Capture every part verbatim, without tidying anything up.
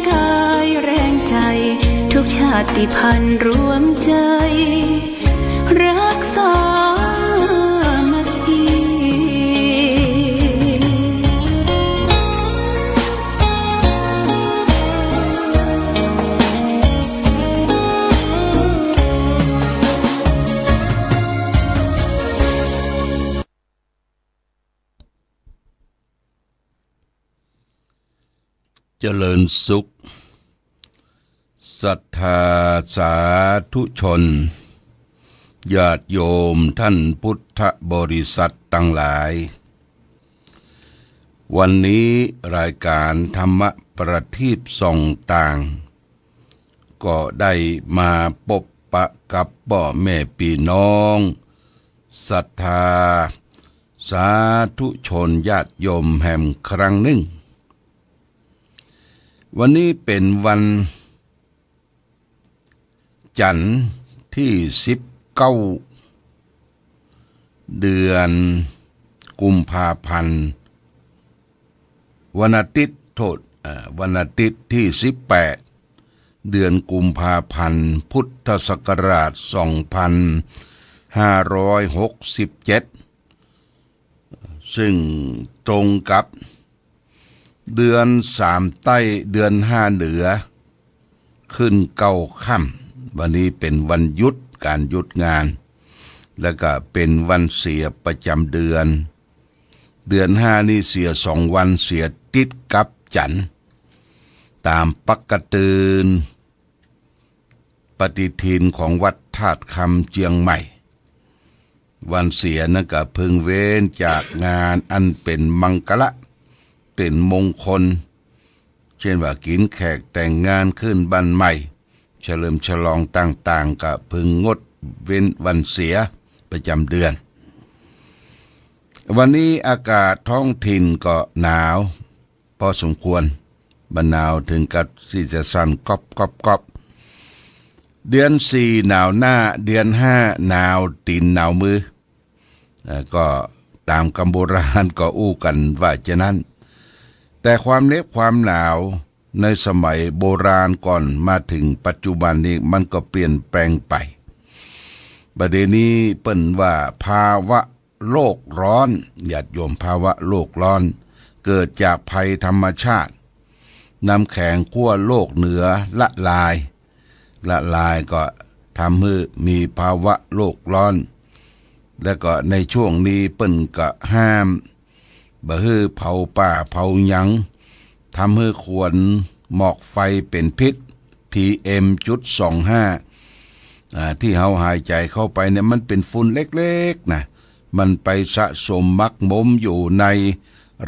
กายแรงใจ๋ ทุกชาติพันธุ์รวมใจ๋ รักสามัคคี เจริญสุข ศรัทธาสาธุชน ญาติโยมท่านพุทธบริษัทตังหลาย วันนี้รายก๋านธรรมะประทีปส่องต่าง ก็ได้มาปบปะกับป้อแม่ปี้น้อง ศรัทธาสาธุชนญาติโยมแหมครั้งนึ่ง วันนี้เป๋นวันจั๋นทร์ตี้สิบเก้า เดือนกุมภาพันธ์ วันอาทิตย์ โต้ษ เอ่อ วันอาทิตย์ตี้สิบแปด เดือนกุมภาพันธ์ พุทธศักราชสองพันห้าร้อยหกสิบเจ็ด ซึ่งตรงกับเดือนสามใต้ เดือนห้าเหนือ ขึ้นเก้าค่ำ วันนี้เป๋นวันหยุด ก๋านหยุดงาน แล้วก็เป๋นวันเสียประจ๋ำเดือน เดือนห้านี่เสียสองวัน เสียติดกับจั๋นทร์ ต๋ามปกติปฏิทินของวัดธาตุคำเจียงใหม่ วันเสียนั้นก็พึงเว้นจากงานอันเป๋นมังคละ เป๋นมงคล เจ้นว่ากิ๋นแขก แต่งงาน ขึ้นบ้านใหม่ เฉลิมฉลองต่างๆ ก็พึงงดเว้นวันเสียประจ๋ำเดือน วันนี้อากาศท้องถิ่นก็หนาวพอสมควร บ่หนาวเถิงกับตี้จะสั่นก๊อบๆๆ เดือนสี่หนาวหน้า เดือนห้าหนาวตี๋นหนาวมือ เอ่อ ก็ต๋ามกำโบราณก็อู้กั๋นว่าจานั้น แต่ความเหน็บความหนาวในสมัยโบราณก่อนมาเถิงปัจจุบันนี้มันก็เปลี่ยนแปลงไป บ่าเดี่ยวนี้เปิ้นว่าภาวะโลกร้อน ญาติโยม ภาวะโลกร้อน เกิดจากภัยธรรมชาติ น้ำแข็งขั้วโลกเหนือละลาย ละลายก็ทำหื้อมีภาวะโลกร้อน แล้วก็ในช่วงนี้เปิ้นก็ห้ามบ่หื้อเผาป่าเผาหยัง ทำหื้อควันหมอกไฟเป๋นพิษ PM จุดสองห้า อ่า ตี้เฮาหายใจ๋เข้าไปเนี่ย มันเป๋นฝุ่นเล็กๆ นะ มันไปสะสมหมักหมมอยู่ใน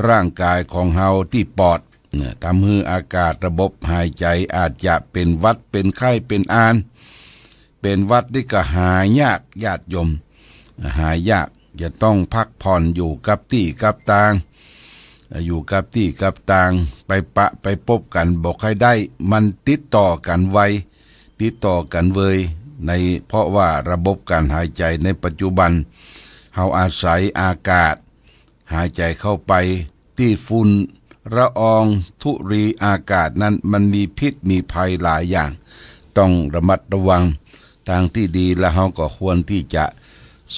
ร่างก๋ายของเฮาตี้ปอด เนี่ย ทำหื้ออากาศระบบหายใจ๋อาจจะเป๋นหวัด เป๋นไข้ เป๋นอาน เป๋นหวัดนี่ก็หายยาก ญาติโยม หายยาก จะต้องพักผ่อนอยู่กับตี้กับตาง อยู่กับตี้กับตาง ไปปะไปปบกั๋นบ่ค่อยได้ มันติดต่อกั๋นไว ติดต่อกั๋นเวย ใน เพราะว่าระบบก๋านหายใจ๋ในปัจจุบัน เฮาอาศัยอากาศ หายใจ๋เข้าไป ตี้ฝุ่นละอองธุลีอากาศนั้นมันมีพิษมีภัยหลายอย่าง ต้องระมัดระวัง ตางตี้ดีแล้วเฮาก็ควรตี้จะ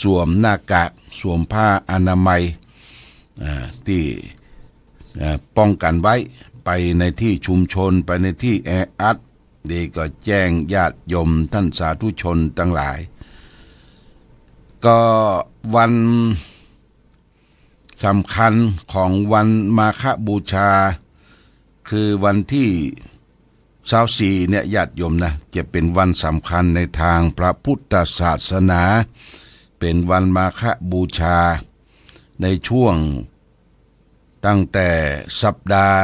สวมหน้ากาก สวมผ้าอนามัย อ่า ตี้ อ่า ป้องกั๋นไว้ ไปในตี้ชุมชน ไปในตี้แออัด นี่ก็แจ้งญาติโยมต้านสาธุชนตังหลาย ก็วัน สำคัญของวันมาฆบูชา คือวันตี้ซาวสี่เนี่ย ญาติโยมนะ จะเป๋นวันสำคัญในตางพระพุทธศาสนา เป๋นวันมาฆบูชา ในช่วงตั้งแต่สัปดาห์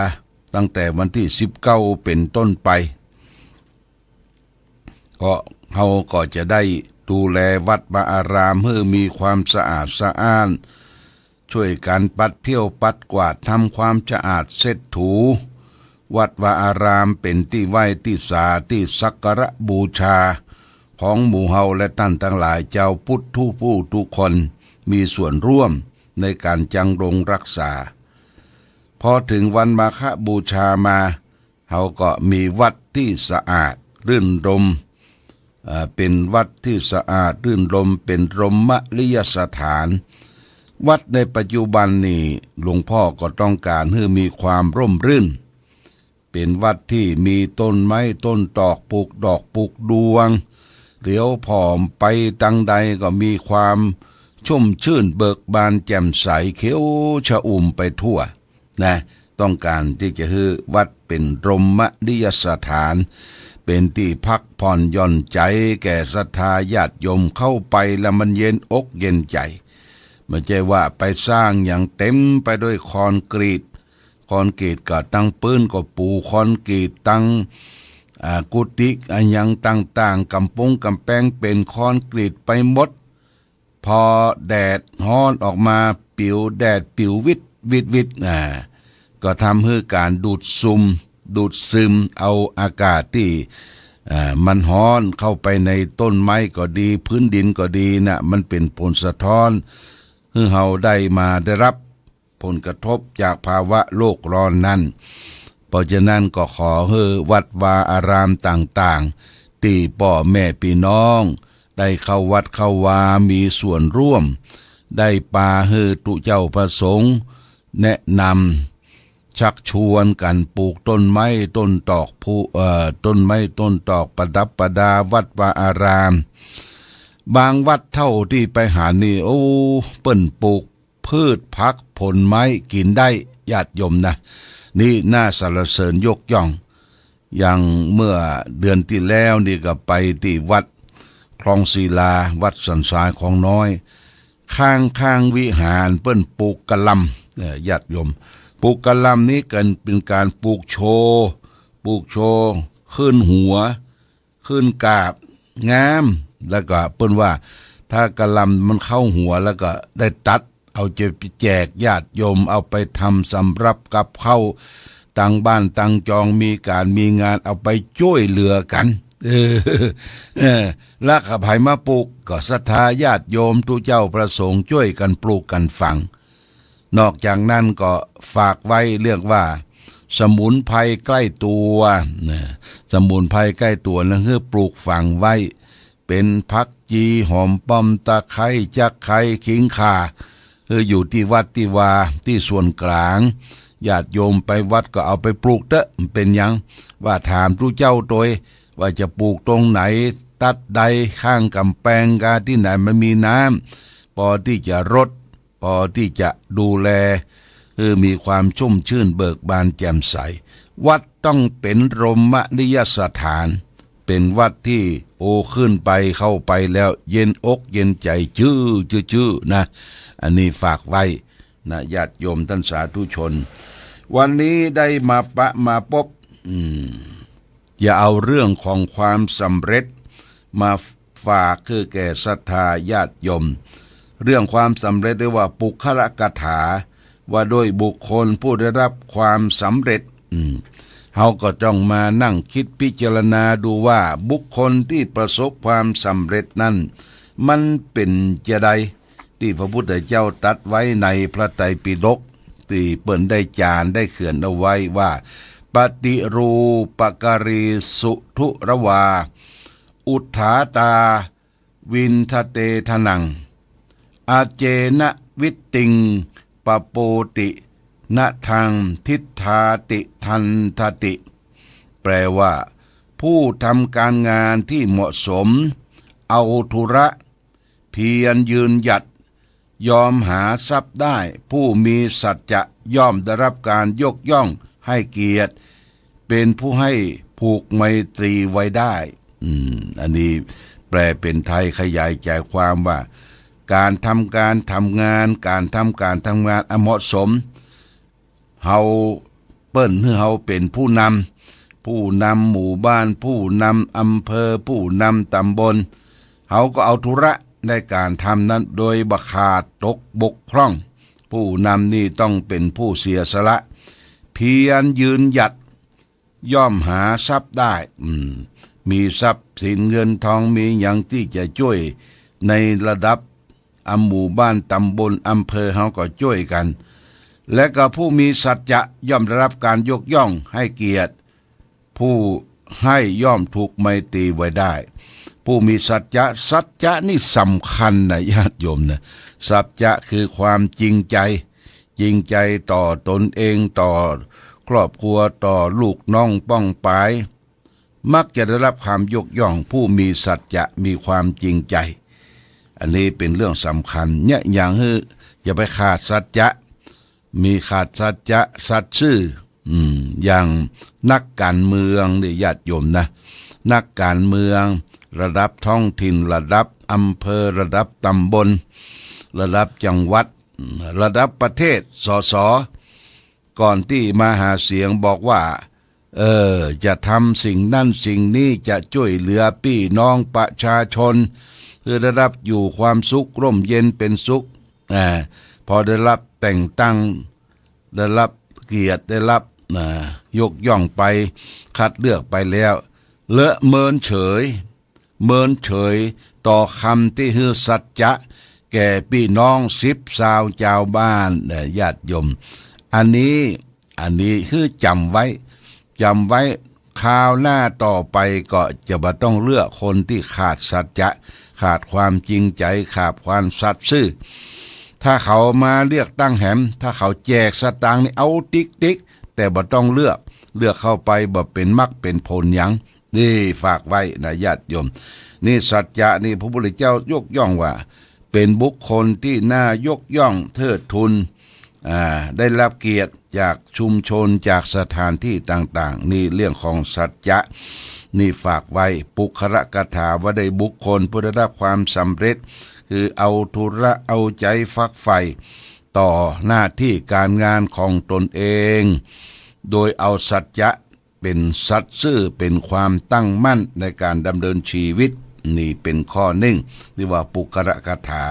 ตั้งแต่วันตี้สิบเก้าเป๋นต้นไป ก็เฮาก็จะได้ดูแลวัดวาอารามหื้อมีความสะอาดสะอ้าน จ้วยกั๋นปัดเพี้ยวปัดกวาด ทำความสะอาดเช็ดถู วัดวาอารามเป๋นตี้ไหว้ตี้สาตี้สักการะบูชาของหมู่เฮาและต้านตังหลายจาวพุทธกู้ผู้กู้คน มีส่วนร่วมในก๋านจังรงรักษา พอเถิงวันมาฆบูชามา เฮาก็มีวัดตี้สะอาดรื่นรมย์ อ่า เป๋นวัดตี้สะอาดรื่นรมย์ เป๋นรมยียสถาน วัดในปัจจุบันนี่หลวงพ่อก็ต้องก๋านหื้อมีความร่มรื่น เป๋นวัดตี้มีต้นไม้ต้นตอก ปลูกดอกปลูกดวง เตียวผ่อไปตางใดก็มีความชุ่มชื่นเบิกบานแจ่มใสเขียวชอุ่มไปทั่ว นะ ต้องก๋านตี้จะหื้อวัดเป๋นรมยียสถาน เป๋นตี้พักผ่อนหย่อนใจ๋แก่ศรัทธาญาติโยม เข้าไปแล้วมันเย็นอกเย็นใจ๋ บ่ใจ้ว่าไปสร้างหยังเต๋มไปด้วยคอนกรีต คอนกรีตก็ตังปื๊นก็ปูคอนกรีต ตัง อ่า กุฏิอะหยังต่างๆ ก๋ำปงก๋ำแปงเป๋นคอนกรีตไปหมด พอแดดฮ้อนออกมา ปิวแดดปิววิดวิดวิด อ่า ก็ทำหื้อก๋านดูดซุม ดูดซึมเอาอากาศตี้ อ่า มันฮ้อนเข้าไปในต้นไม้ก็ดี พื้นดินก็ดีนะ มันเป๋นผลสะท้อน หื้อเฮาได้มาได้รับผลกระทบจากภาวะโลกร้อนนั้น เพราะฉะนั้นก็ขอหื้อวัดวาอารามต่างๆ ตี้ป้อแม่ปี้น้อง ได้เข้าวัดเข้าวามีส่วนร่วม ได้ปาหื้อตุ๊เจ้าพระสงฆ์แนะนำชักชวนกั๋นปลูกต้นไม้ต้นตอก ผู้ เอ่อ ต้นไม้ต้นตอกประดับประดาวัดวาอาราม บางวัดเต้าตี้ไปหันนี่ โอ้ เปิ้นปลูกพืชผักผลไม้กิ๋นได้ ญาติโยมนะ นี่น่าสรรเสริญยกย่อง อย่างเมื่อเดือนตี้แล้วนี่ก็ไปตี้วัดคลองศิลา วัดสันทรายคลองน้อย ข้างๆ วิหารเปิ้นปลูกกะหล่ำ เอ่อ ญาติโยม ปลูกกะหล่ำนี่กั๋นเป๋นก๋านปลูกโชว์ ปลูกโชว์ ขึ้นหัว ขึ้นกาบ งาม แล้วก็เปิ้นว่า ถ้ากะหล่ำมันเข้าหัวแล้วก็ได้ตัด เอาจะไปแจกญาติโยม เอาไปทำสำรับกับข้าว ตางบ้านตางจอง มีก๋านมีงาน เอาไปจ้วยเหลือกั๋น เออ เออ แล้วก็ใผมาปลูก ก็ศรัทธาญาติโยม ตุ๊เจ้าพระสงฆ์จ้วยกั๋นปลูกกั๋นฝัง นอกจากนั้นก็ฝากไว้เรื่องว่า สมุนไพรใกล้ตั๋ว นะ สมุนไพรใกล้ตั๋วนั้นหื้อปลูกฝังไว้ เป๋นผักจี หอมป้อม ตะไคร้ จักไคร้ ขิงข่า หื้ออยู่ตี้วัดตี้วา ตี้ส่วนก๋าง ญาติโยมไปวัดก็เอาไปปลูกเต๊อะ บ่เป๋นหยัง ว่าถามตุ๊เจ้าตวย ว่าจะปลูกตรงไหน ตัดใด ข้างก๋ำแปงกา ตี้ไหนมันมีน้ำ ปอตี้จะรด ปอตี้จะดูแล หื้อมีความชุ่มชื่นเบิกบานแจ่มใส วัดต้องเป๋นรมยียสถาน เป๋นวัดตี้ โอ้ ขึ้นไป เข้าไปแล้ว เย็นอกเย็นใจ๋ จื้อ จื้อ จื้อ นะ อันนี้ฝากไว้นะ ญาติโยมต้านสาธุชน วันนี้ได้มาปะมาปบ อืม จะเอาเรื่องของความสำเร็จมาฝากหื้อแก่ศรัทธาญาติโยม เรื่องความสำเร็จเรียกว่าปุคคละกถา ว่าด้วยบุคคลผู้ได้รับความสำเร็จ อืม เฮาก็ต้องมานั่งกึ๊ดพิจารณาดูว่าบุคคลตี้ประสบความสำเร็จนั้น มันเป๋นจาใด ตี้พระพุทธเจ้าตรัสไว้ในพระไตรปิฎก ตี้เปิ้นได้จารได้เขียนเอาไว้ว่า ปฏิรูปการีสุทุรวา อุทธาตา วินทเตทนัง อาเจนะวิตติง ปะโปติ นะทัง ทิฏฐาติ ทันทติ แปลว่า ผู้ทำการงานที่เหมาะสม เอาธุระ เพียรยืนหยัด ยอมหาทรัพย์ได้ ผู้มีสัจจะย่อมได้รับการยกย่องให้เกียรติ เป๋นผู้ให้ผูกไมตรีไว้ได้ อืม อันนี้แปลเป๋นไทยขยายใจ๋ความว่า ก๋านทำก๋านทำงาน ก๋านทำก๋านทำงานอันเหมาะสม เฮา เปิ้นหื้อเฮาเป๋นผู้นำ ผู้นำหมู่บ้าน ผู้นำอำเภอ ผู้นำต๋ำบล เฮาก็เอาธุระในก๋านทำนั้นโดยบ่ขาดตกบกพร่อง ผู้นำนี่ต้องเป๋นผู้เสียสละ เพียรยืนหยัด ย่อมหาทรัพย์ได้ อืม มีทรัพย์สินเงินทอง มีหยังตี้จะจ้วยในระดับ อำ หมู่บ้าน ต๋ำบล อำเภอ เฮาก็จ้วยกั๋น และก็ผู้มีสัจจะย่อมได้รับการยกย่องให้เกียรติ ผู้ให้ย่อมถูกไมตรีไว้ได้ ผู้มีสัจจะ สัจจะนี่สำคัญนะญาติโยมนะ สัจจะคือความจริงใจ จริงใจต่อตนเอง ต่อครอบครัว ต่อลูกน้องป้องปาย มักจะได้รับความยกย่อง ผู้มีสัจจะ มีความจริงใจ อันนี้เป๋นเรื่องสำคัญ เนี่ย อย่างหื้ออย่าไปขาดสัจจะ มีขาดสัจจะ สัตย์ซื่อ อืม อย่างนักก๋านเมืองนี่ญาติโยมนะ นักก๋านเมือง ระดับท้องถิ่น ระดับอำเภอ ระดับตำบล ระดับจังหวัด ระดับประเทศ สส ก่อนตี้มาหาเสียงบอกว่า เออ จะทำสิ่งนั้นสิ่งนี้ จะจ้วยเหลือปี้น้องประชาชน หื้อได้รับอยู่ความสุข ร่มเย็นเป๋นสุข อ่า พอได้รับแต่งตั้ง ได้รับเกียรติ ได้รับ อ่า ยกย่องไป คัดเลือกไปแล้ว เลอะเมินเฉย เมินเฉยต่อกำตี้หื้อสัจจะแก่ปี้น้องสิบซาวจาวบ้านนะญาติโยม อันนี้ อันนี้หื้อจ๋ำไว้ จ๋ำไว้ คราวหน้าต่อไปก็จะบ่ต้องเลือกคนตี้ขาดสัจจะ ขาดความจริงใจ ขาดความสัตย์ซื่อ ถ้าเขามาเลือกตั้งแหม ถ้าเขาแจกสตางค์นี่เอาติ๊กๆ แต่บ่ต้องเลือก เลือกเข้าไปบ่เป๋นมรรคเป๋นผลหยัง นี่ฝากไว้นะญาติโยม นี่สัจจะนี่พระพุทธเจ้ายกย่องว่า เป๋นบุคคลตี้น่ายกย่องเทิดทูน อ่า ได้รับเกียรติจากชุมชน จากสถานที่ต่างๆ นี่เรื่องของสัจจะ นี่ฝากไว้ ปุคละกถาว่าได้บุคคลผู้ได้รับความสำเร็จ คือเอาธุระเอาใจฝักใฝ่ต่อหน้าที่ก๋านงานของตนเอง โดยเอาสัจจะ เป๋นสัตย์ซื่อ เป๋นความตั้งมั่นในก๋านดำเนินชีวิต นี่เป๋นข้อนึ่ง เรียกว่าปุคละกถา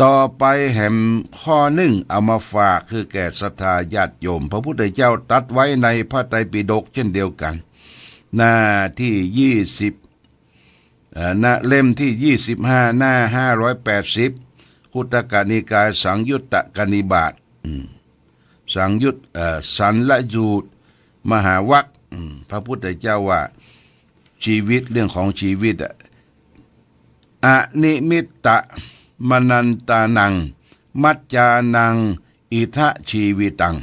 ต่อไปแหมข้อนึ่งเอามาฝากคือแก่ศรัทธาญาติโยม พระพุทธเจ้าตรัสไว้ในพระไตรปิฎกเช่นเดียวกั๋น หน้าตี้ยี่สิบ เอ่อ หน้าเล่มตี้ยี่สิบห้า หน้าห้าร้อยแปดสิบ คุตตกนิกายสังยุตตกนิบาต อืม สังยุต เอ่อ สัลลยูต มหาวรรค อืม พระพุทธเจ้าว่า ชีวิต เรื่องของชีวิตอะ อนิมิตตมนันตานัง มัจจานัง อิทะชีวิตัง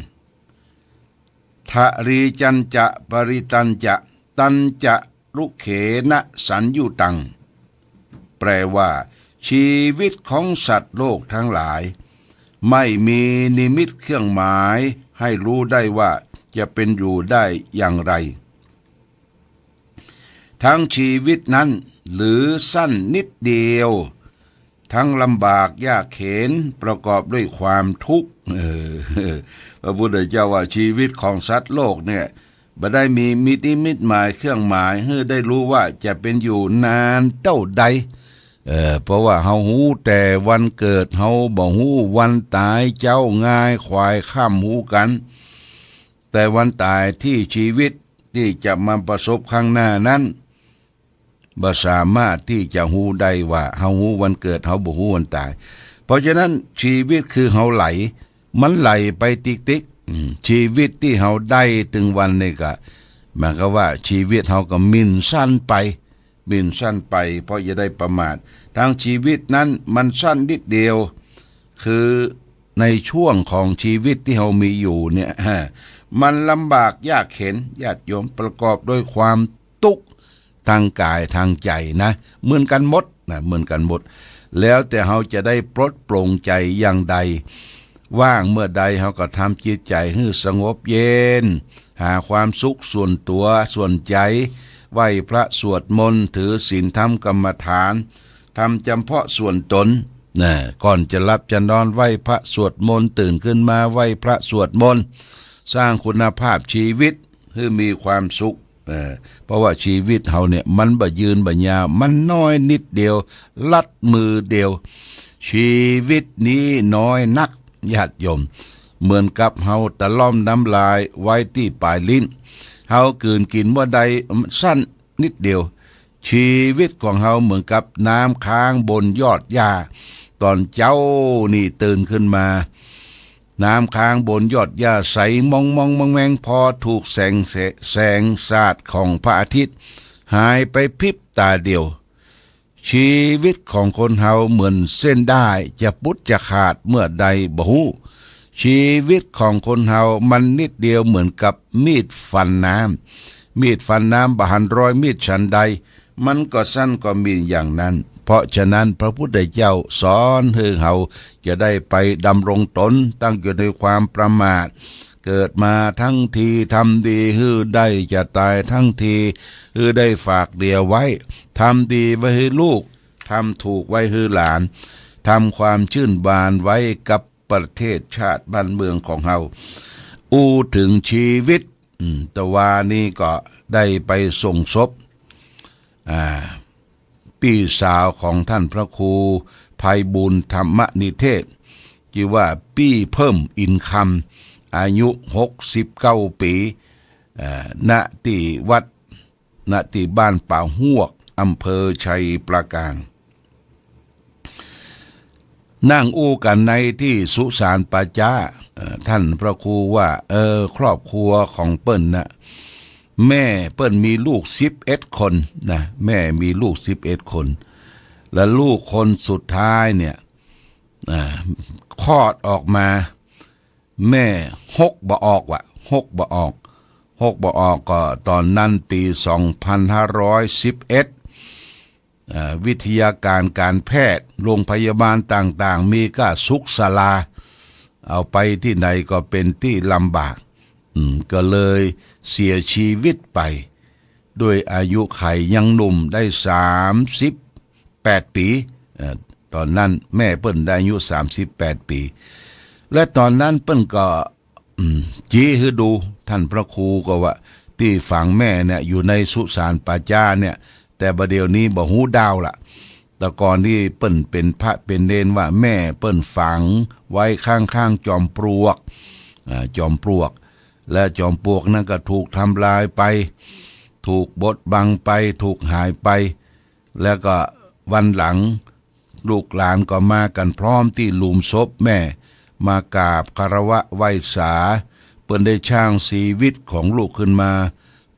ทะรีจันจะปริตันจะ ตันจะรุเขนะสัญยุตัง แปลว่า ชีวิตของสัตว์โลกทั้งหลาย ไม่มีนิมิตเครื่องหมายให้รู้ได้ว่าจะเป็นอยู่ได้อย่างไร ทั้งชีวิตนั้นหรือสั้นนิดเดียว ทั้งลำบากยากเข็ญประกอบด้วยความทุกข์ เออ พระพุทธเจ้าว่าชีวิตของสัตว์โลกเนี่ย บ่ได้มีนิมิตหมายเครื่องหมายหื้อได้รู้ว่าจะเป็นอยู่นานเต้าใด เออ เพราะว่าเฮาฮู้แต่วันเกิด เฮาบ่ฮู้วันต๋าย เจ๊าง่ายขวายค่ำฮู้กั๋น แต่วันต๋ายตี้ชีวิตตี้จะมาประสบข้างหน้านั้น บ่สามารถตี้จะฮู้ได้ว่า เฮาฮู้วันเกิด เฮาบ่ฮู้วันต๋าย เพราะฉะนั้นชีวิตคือเฮาไหล มันไหลไปติ๊กๆ อืม ชีวิตตี้เฮาได้ตึงวันนี่ก็ หมายความว่าชีวิตเฮาก็หมิ่นสั้นไป หมิ่นสั้นไป เพราะอย่าได้ประมาท ทั้งชีวิตนั้นมันสั้นนิดเดียว คือในช่วงของชีวิตตี้เฮามีอยู่เนี่ย มันลำบากยากเข็ญ ญาติโยม ประกอบด้วยความตุ๊กข์ ตางก๋ายตางใจ๋นะ เหมือนกั๋นหมดนะ เหมือนกั๋นหมด แล้วแต่เฮาจะได้ปลดปลงใจ๋อย่างใด ว่างเมื่อใดเฮาก็ทำจิตใจ๋หื้อสงบเย็น หาความสุขส่วนตั๋วส่วนใจ๋ ไหว้พระสวดมนต์ ถือศีลธรรมกรรมฐาน ทำจำเพาะส่วนตน นะ ก่อนจะหลับจะนอนไหว้พระสวดมนต์ ตื่นขึ้นมาไหว้พระสวดมนต์ สร้างคุณภาพชีวิตหื้อมีความสุข เออ เพราะว่าชีวิตเฮาเนี่ยมันบ่ยืนบ่ยาว มันน้อยนิดเดียว ลัดมือเดียว ชีวิตนี้น้อยนัก ญาติโยม เหมือนกับเฮาตะล่อมน้ำลายไว้ตี้ป๋ายลิ้น เฮากืนกิ๋นเมื่อใด สั้นนิดเดียว ชีวิตของเฮาเหมือนกับน้ำค้างบนยอดหญ้า ต๋อนเจ๊านี่ตื่นขึ้นมา น้ำค้างบนยอดหญ้าใสมองมองแมงแมง พอถูกแสง แสงสาดของพระอาทิตย์ หายไปพริบตาเดียว ชีวิตของคนเฮาเหมือนเส้นด้าย จะปุดจะขาดเมื่อใดบ่ฮู้ ชีวิตของคนเฮามันนิดเดียวเหมือนกับมีดฟันน้ำ มีดฟันน้ำบ่หันรอยมีดฉันใด มันก็สั้นก็มีอย่างนั้น เพราะฉะนั้นพระพุทธเจ้าสอนหื้อเฮาจะได้ไปดำรงตนตั้งอยู่ในความประมาท เกิดมาทั้งทีทำดีหื้อได้ จะต๋ายทั้งทีหื้อได้ฝากเดี่ยวไว้ ทำดีไว้หื้อลูก ทำถูกไว้หื้อหลาน ทำความชื่นบานไว้กับประเทศชาติบ้านเมืองของเฮา อู้เถิงชีวิต อืม ตะวานี้ก็ได้ไปส่งศพ อ่า ปี้สาวของท่านพระครูไพบูลย์ธรรมนิเทศ จื้อว่าปี้เพิ่ม อินคำ อายุหกสิบเก้าปี๋ เอ่อ ณ ตี้วัด ณ ตี้บ้านป่าฮวก อำเภอชัยปราการ นั่งอู้กั๋นในตี้สุสานป่าจ๊า เอ่อ ท่านพระครูว่า เออ ครอบครัวของเปิ้นน่ะ แม่เปิ้นมีลูกสิบเอ็ดคนนะ แม่มีลูกสิบเอ็ดคน และลูกคนสุดท้ายเนี่ย อ่า คลอดออกมา แม่ฮกบ่ออกว่ะ ฮกบ่ออก ฮกบ่ออก ก็ต๋อนนั้นปี๋สองพันห้าร้อยสิบเอ็ด อ่า วิทยาการการแพทย์ โรงพยาบาลต่างๆ มีก้าซุกศาลา เอาไปตี้ไหนก็เป๋นตี้ลำบาก อืม ก็เลยเสียชีวิตไป ด้วยอายุขัยยังหนุ่มได้สามสิบแปดปี๋ เอ่อ ต๋อนนั้นแม่เปิ้นได้อายุสามสิบแปดปี๋ และต๋อนนั้นเปิ้นก็ อืม จี้หื้อดู ท่านพระครูก็ว่า ตี้ฝังแม่เนี่ยอยู่ในสุสานป่าจ๊าเนี่ย แต่บ่าเดี่ยวนี้บ่ฮู้ด้าวละ แต่ก่อนนี้เปิ้นเป๋นพระเป๋นเณรว่าแม่เปิ้นฝังไว้ข้างๆ จอมปลวก อ่า จอมปลวก และจอมปลวกนั้นก็ถูกทำลายไป ถูกบดบังไป ถูกหายไป แล้วก็วันหลังลูกหลานก็มากั๋นพร้อมตี้หลุมศพแม่ มากราบคารวะไหว้สา เปิ้นได้สร้างชีวิตของลูกขึ้นมา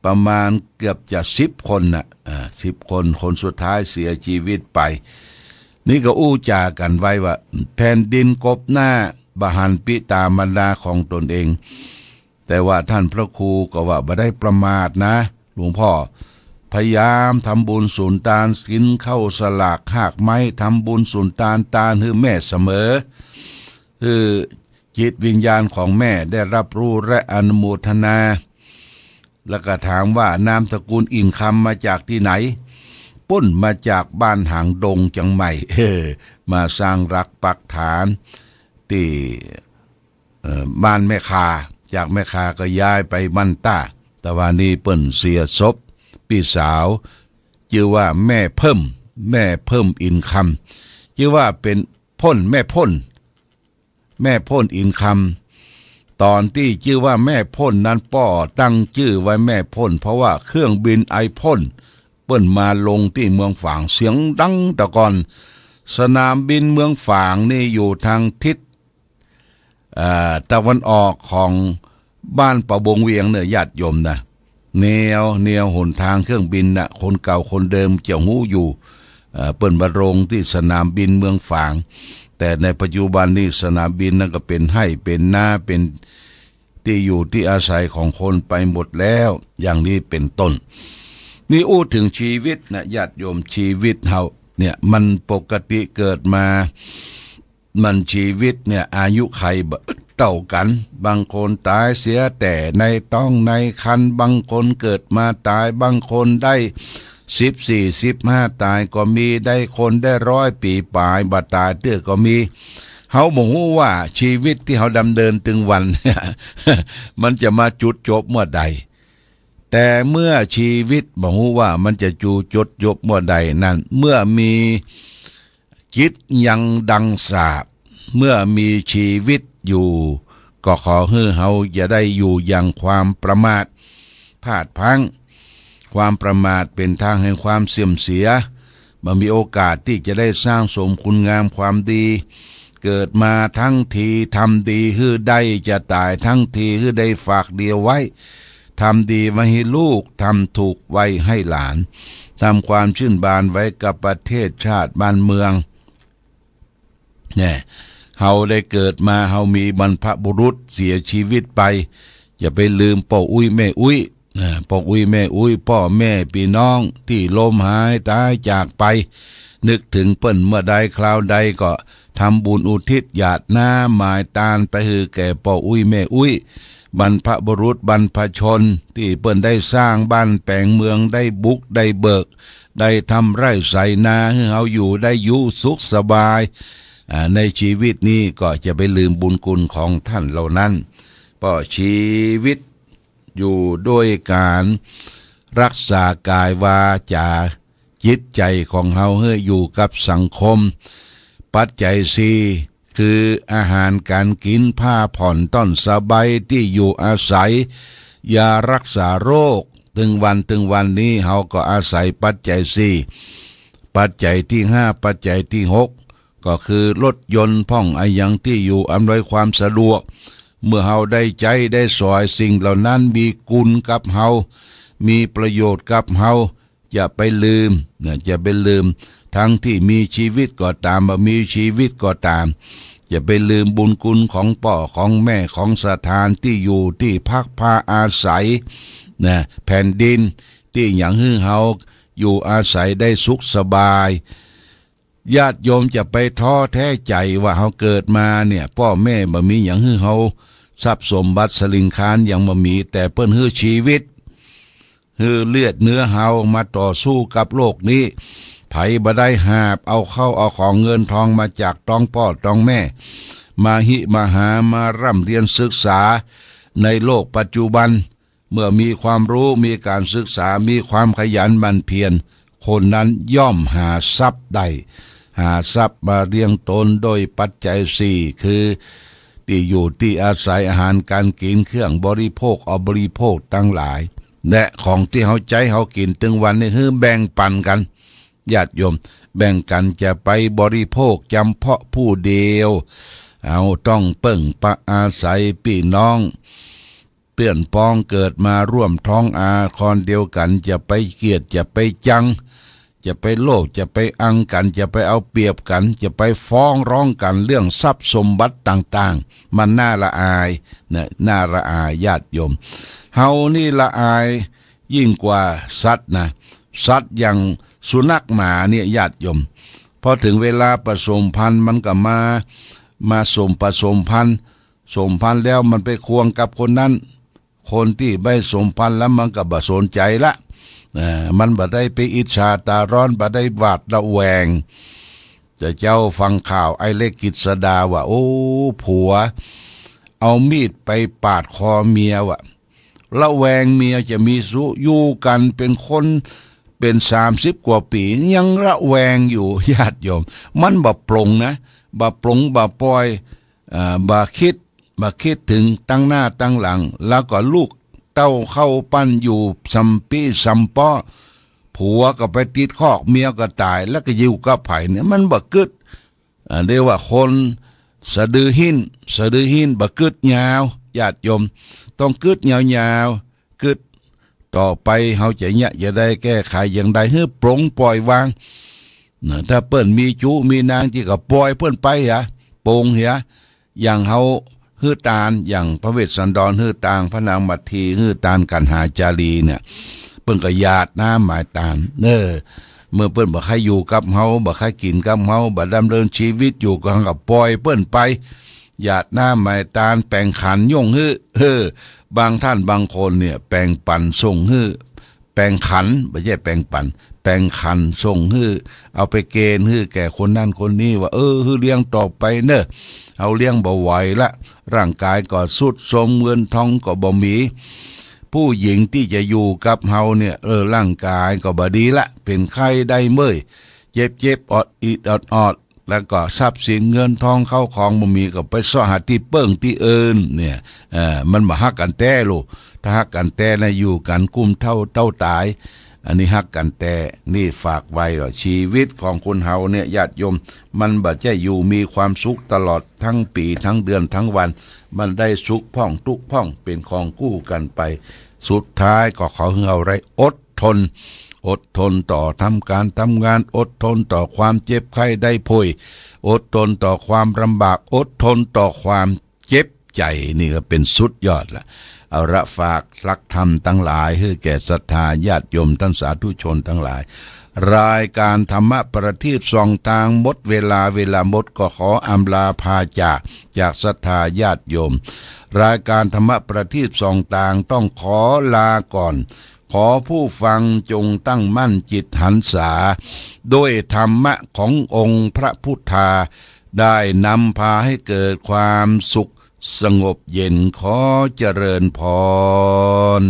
ประมาณเกือบจะสิบคนน่ะ อ่า สิบคน คนสุดท้ายเสียชีวิตไป นี่ก็อู้จ๋ากั๋นไว้ว่า แผ่นดินกบหน้าบ่หันปิตามารดาของตนเอง แต่ว่าท่านพระครูก็ว่าบ่ได้ประมาทนะ หลวงพ่อ พยายามทำบุญสุนตาน กิ๋นข้าวสลากฮากไม้ ทำบุญสุนตานตานหื้อแม่เสมอ หื้อจิตวิญญาณของแม่ได้รับรู้และอนุโมทนา แล้วก็ถามว่านามสกุลอินคำมาจากตี้ไหน ปุ้นมาจากบ้านหางดงเจียงใหม่ เออ มาสร้างรากปักฐานตี้ เอ่อ บ้านแม่คา จากแม่คาก็ย้ายไปบ้านต้า แต่ว่านี่เปิ้นเสียศพปี้สาว จื้อว่าแม่เพิ่ม แม่เพิ่มอินคำ จื้อว่าเป๋นพ่น แม่พ่น แม่พ่นอินคำ ต๋อนตี้จื้อว่าแม่พ่นนั้นป้อตั้งจื้อไว้แม่พ่น เพราะว่าเครื่องบินไอพ่นเปิ้นมาลงตี้เมืองฝาง เสียงดังแต่ก่อน สนามบินเมืองฝางนี่อยู่ทางทิศ เอ่อ ตะวันออกของบ้านป่าบงเวียงเน่อ ญาติโยมนะ แนว แนวหนตางเครื่องบินน่ะ คนเก่าคนเดิมจะฮู้อยู่ เอ่อ เปิ้นมาลงตี้สนามบินเมืองฝาง แต่ในปัจจุบันนี้สนามบินนั้นก็เป๋นไฮ่เป๋นนา เป๋นตี้อยู่ตี้อาศัยของคนไปหมดแล้ว อย่างนี้เป๋นต้น นี่อู้เถิงชีวิตนะ ญาติโยม ชีวิตเฮาเนี่ย มันปกติเกิดมา มันชีวิตเนี่ย อายุขัยบ่เต้ากั๋น บางคนต๋ายเสียแต่ในต๊องในครรภ์ บางคนเกิดมาต๋าย บางคนได้สิบสี่ สิบห้าต๋ายก็มี ได้คนได้ร้อยปี๋ป๋ายบ่ต๋ายเตื้อก็มี เฮาบ่ฮู้ว่าชีวิตตี้เฮาดำเนินตึงวัน มันจะมาจุดจบเมื่อใด แต่เมื่อชีวิต บ่ฮู้ว่ามันจะจูจุดจบเมื่อใดนั้น เมื่อมีจิตยังดังสาบ เมื่อมีชีวิตอยู่ ก็ขอหื้อเฮาอย่าได้อยู่อย่างความประมาท พลาดพลั้ง ความประมาทเป๋นทางแห่งความเสื่อมเสีย บ่มีโอกาสตี้จะได้สร้างสมคุณงามความดี เกิดมาทั้งที ทำดีหื้อได้ จะต๋ายทั้งทีหื้อได้ฝากดีเอาไว้ ทำดีไว้หื้อลูก ทำถูกไว้หื้อหลาน ทำความชื่นบานไว้กับประเทศชาติบ้านเมือง แน่ เฮาได้เกิดมา เฮามีบรรพบุรุษเสียชีวิตไป อย่าไปลืมป้ออุ๊ยแม่อุ๊ย นะ ป้ออุ๊ยแม่อุ๊ย ป้อแม่ปี้น้องตี้ล้มหายต๋ายจากไป นึกเถิงเปิ้นเมื่อใดคราวใดก็ทำบุญอุทิศหยาดน้ำหมายตานไปหื้อแก่ป้ออุ๊ยแม่อุ๊ย บรรพบุรุษบรรพชนตี้เปิ้นได้สร้างบ้านแป๋งเมือง ได้บุกได้เบิก ได้ทำไร่ไถนาหื้อเฮาอยู่ได้อยู่สุขสบาย อ่า ในชีวิตนี้ก็จะไปลืมบุญคุณของท่านเหล่านั้น ป้อชีวิตอยู่ด้วยก๋านรักษากายวาจ๋าจิตใจ๋ของเฮาหื้ออยู่กับสังคม ปัจจัยสี่ คืออาหารก๋านกิ๋น ผ้าผ่อนต้อนสบาย ตี้อยู่อาศัย ยารักษาโรค ตึงวันตึงวันนี้เฮาก็อาศัยปัจจัยสี่ ปัจจัยตี้ห้า ปัจจัยตี้หก ก็คือรถยนต์พ่องอะหยังตี้อยู่อำนวยความสะดวก เมื่อเฮาได้ใจ๊ได้สอยสิ่งเหล่านั้นมีกุณกับเฮา มีประโยชน์กับเฮา จะไปลืมนะ จะไปลืม ทั้งตี้มีชีวิตก็ต๋าม บ่มีชีวิตก็ต๋าม จะไปลืมบุญคุณของป้อของแม่ ของสถานตี้อยู่ตี้พักพาอาศัยนะ แผ่นดินตี้หยังหื้อเฮาอยู่อาศัยได้สุขสบาย ญาติโยมจะไปท้อแท้ใจ๋ว่าเฮาเกิดมาเนี่ย ป้อแม่บ่มีหยังหื้อเฮา ทรัพย์สมบัติสะหลิงคารหยังบ่มี แต่เปิ้นหื้อชีวิต หื้อเลือดเนื้อเฮามาต่อสู้กับโลกนี้ ใผบ่ได้หาบเอาเข้าเอาของเงินทองมาจากต๊องป้อต๊องแม่ มาหิมาหา มาร่ำเรียนศึกษาในโลกปัจจุบัน เมื่อมีความรู้ มีก๋านศึกษา มีความขยันหมั่นเพียร คนนั้นย่อมหาทรัพย์ได้ หาทรัพย์มาเลี้ยงตนโดยปัจจัยสี่ คือตี้อยู่ตี้อาศัย อาหารก๋านกิ๋น เครื่องบริโภค อบริโภคตังหลาย และของตี้เฮาใจ๊เฮากิ๋นตึงวันนี้ หื้อแบ่งปั๋นกั๋น ญาติโยม แบ่งกั๋น จะไปบริโภคจ๋ำเพาะผู้เดียว เฮาต้องเปิ้งปะอาศัยปี้น้อง เปื้อนป๊องเกิดมาร่วมท้องอาคอนเดียวกั๋น จะไปเกียด จะไปจัง จะไปโลภ จะไปอังกั๋น จะไปเอาเปรียบกั๋น จะไปฟ้องร้องกั๋นเรื่องทรัพย์สมบัติต่างๆ มันน่าละอายนะ น่าละอายญาติโยม เฮานี่ละอายยิ่งกว่าสัตว์นะ สัตว์อย่างสุนัขหมาเนี่ยญาติโยม พอเถิงเวลาผสมพันธุ์มันก็มา มาสมผสมพันธุ์ สมพันธุ์แล้วมันไปควงกับคนนั้น คนตี้บ่สมพันธุ์แล้วมันก็บ่สนใจ๋ละ เอ่อ มันบ่ได้ไปอิจฉาตาร้อน บ่ได้หวาดระแวง จะเจ้าฟังข่าวไอ้เล็กกฤษดาว่า โอ้ ผัวเอามีดไปปาดคอเมียว่ะ ระแวงเมียจะมีชู้ อยู่กั๋นเป๋นคนเป๋นสามสิบกว่าปี๋ ยังระแวงอยู่ ญาติโยม มันบ่ปลงนะ บ่ปลง บ่ป่อย เอ่อ บ่กึ๊ด บ่กึ๊ดเถิงตังหน้าตังหลัง แล้วก็ลูกเต้าเข้าปั้นอยู่ส่ำปี้ส่ำป๊อ ผัวก็ไปติดคอก เมียก็ต๋าย แล้วก็อยู่กับใผเนี่ย มันบ่กึ๊ด อ่า เรียกว่าคนสะดือหิ้น สะดือหิ้นบ่กึ๊ดยาว ญาติโยม ต้องกึ๊ดยาวๆ กึ๊ด ต่อไปเฮาจะเยียะจะได้แก้ไขอย่างใดหื้อปลงป่อยวางนะ ถ้าเปิ้นมีจุมีนางจิก็ป่อยเปิ้นไปอะ ปลงเหีย อย่างเฮาหื้อตาน อย่างพระเวสสันดรหื้อตาน พระนางมัททีหื้อตาน กัณหาจารีเนี่ย เปิ้นก็หยาดน้ำหมายตาน เออ เมื่อเปิ้นบ่ใค่อยู่กับเฮา บ่ใค่กิ๋นกับเฮา บ่ดำเนินชีวิตอยู่ ก็เฮาก็ป่อยเปิ้นไป หยาดน้ำหมายตาน แป่งขันหย่งหื้อ เออ บางท่านบางคนเนี่ย แป่งปั๋นส่งหื้อ แป่งขัน บ่ใจ้แป่งปั๋น แป่งขันส่งหื้อ เอาไปเกณฑ์หื้อแก่คนนั้นคนนี้ว่า เออ หื้อเลี้ยงต่อไปเน่อ เฮาเลี้ยงบ่ไหวละ ร่างกายก็ทรุดโทรม เงินทองก็บ่มี ผู้หญิงตี้จะอยู่กับเฮาเนี่ย เออ ร่างกายก็บ่ดีละ เป๋นไข้ได้เมื่อย เจ็บๆ ออดอิดออดๆ แล้วก็ทรัพย์สินเงินทองเข้าของบ่มี ก็ไปเซาะหาตี้เปิ้งตี้อื่นเนี่ย เอ่อ มันบ่ฮักกั๋นแต๊ลูก ถ้าฮักกั๋นแต๊นะ อยู่กั๋นกุ้มเต้าเต้าต๋าย อันนี้ฮักกั๋นแต๊ นี่ฝากไว้ว่า ชีวิตของคนเฮาเนี่ย ญาติโยม มันบ่ใจ้อยู่มีความสุขตลอดทั้งปี๋ ทั้งเดือน ทั้งวัน มันได้สุขพ่องทุกข์พ่อง เป๋นของคู่กั๋นไป สุดท้ายก็ขอหื้อเฮาได้อดทน อดทนต่อทำก๋านทำงาน อดทนต่อความเจ็บไข้ได้ป่วย อดทนต่อความลำบาก อดทนต่อความเจ็บใจ๋ นี่ก็เป๋นสุดยอดละ เอาละ ฝากหลักธรรมตังหลายหื้อแก่ศรัทธาญาติโยมต้านสาธุชนตังหลาย รายก๋านธรรมะประทีปส่องตางหมดเวลา เวลาหมด ก็ขออำลาพาจาก จากศรัทธาญาติโยม รายก๋านธรรมะประทีปส่องตางต้องขอลาก่อน ขอผู้ฟังจงตั้งมั่นจิตหันษา ด้วยธรรมะขององค์พระพุทธา ได้นำพาให้เกิดความสุขสงบเย็น ขอเจริญพร